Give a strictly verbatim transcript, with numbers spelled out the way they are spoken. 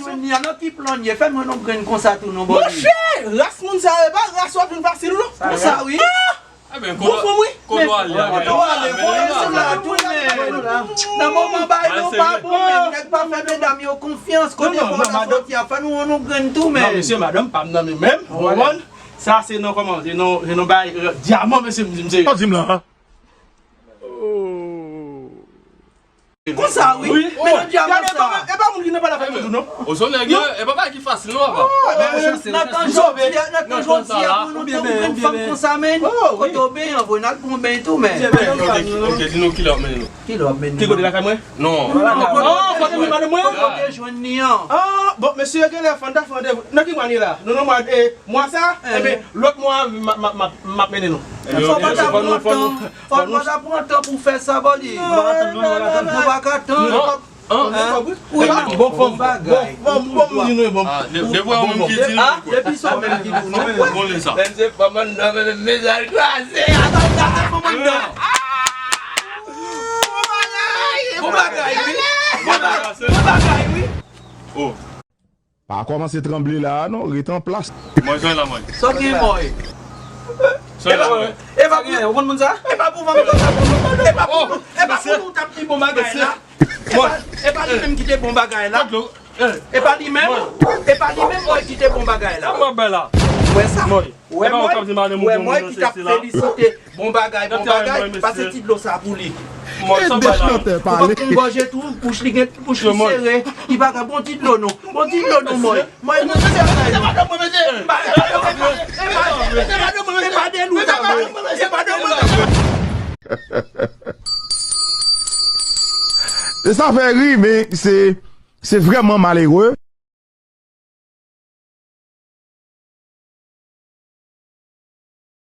jwenn li a, nan ki plan l ye? Fè m wè yon grenn konsa tou non, bòdi. Monchè, ras moun sa yo, e pa ras w ap jwenn fasil non. Konsa wi. Bon fanm wi. Kote w ale a? Kote w ale? Voye sou la tou, men. Nan moman bagay yo pa bon, men nèg pa fè medam yo konfyans. Kote fò w ta soti a? Fè nou wè yon grenn tou, men. Non, mesye, madanm pa m nan men menm. Ou konprann? Sa se non kòman, se non, se non bay dyaman, mesye, m di m serye. Sa w di m la? Konsa wi. Men nan dyaman sa. E pa moun ki nan pale avèk mwen tou non. O son nèg yo, e pa bagay ki fasil non, papa. Nan tan jodi a, nan tan jodi a, pou nou te yon grenn fanm konsa, men. Kote w benyen an, vre, n al pran yon beny tou, men. Ok, ok, di nou kilè w ap mennen nou. Kilè w ap mennen nou? Ki kote lakay mwen? Non. Non, kote w ap mennen nou? Kote w te jwenn li an? Ah, bon, mesye, genlè fò n ta fè randevou. Nan ki mwa n ye la? Nou nan mwa, e, Mwa sa, enben, lòt mwa a, m ap, m ap, m ap, m ap mennen nou. Fò w pa ta pran tan, fò w pa ta pran tan pou fè sa, bòdi. Nou pa ka tann, nou pa ka tann. An? Wi, bon fanm, bon fanm, bon moun di nou bon. Ah, de, de vwa ou menm ki di nou. Ah, depi sa ou menm ki di nou. Bon lè sa. Menm se fanm an nan, menm mezal kraze. Atann, atann, fanm an nan. Bon bagay, bon bagay, wi. Bon bagay, bon bagay, wi. Oh. Pa kòmanse tranble la a non, ret an plas. Mwen jwenn la mwen. Sa w gen mwen. Sa w gen la mwen. E pa pou ou konn moun sa? E pa pou fanm sa. E pa pou nou. E pa pou nou t ap di bon bagay la. E pa, e pa li menm ki te bon bagay la. E pa li menm. E pa li menm mwen ki te bon bagay la. Sa mwen bay la. Ou wè sa? Ou wè mwen, ou wè mwen ki t ap felisite bon bagay, bon bagay, pase ti dlo sa pou li. Mwen, sa bay la. Ou pa konn gòje tou, bouch li gen, bouch li sere, li pa ka bon ti dlo non. Bon ti dlo non, mwen. Mwen, nou se bagay nou. E pa de nou sa vre. E pa de nou sa vre. E sa fè ri, men se, se vrèman malere.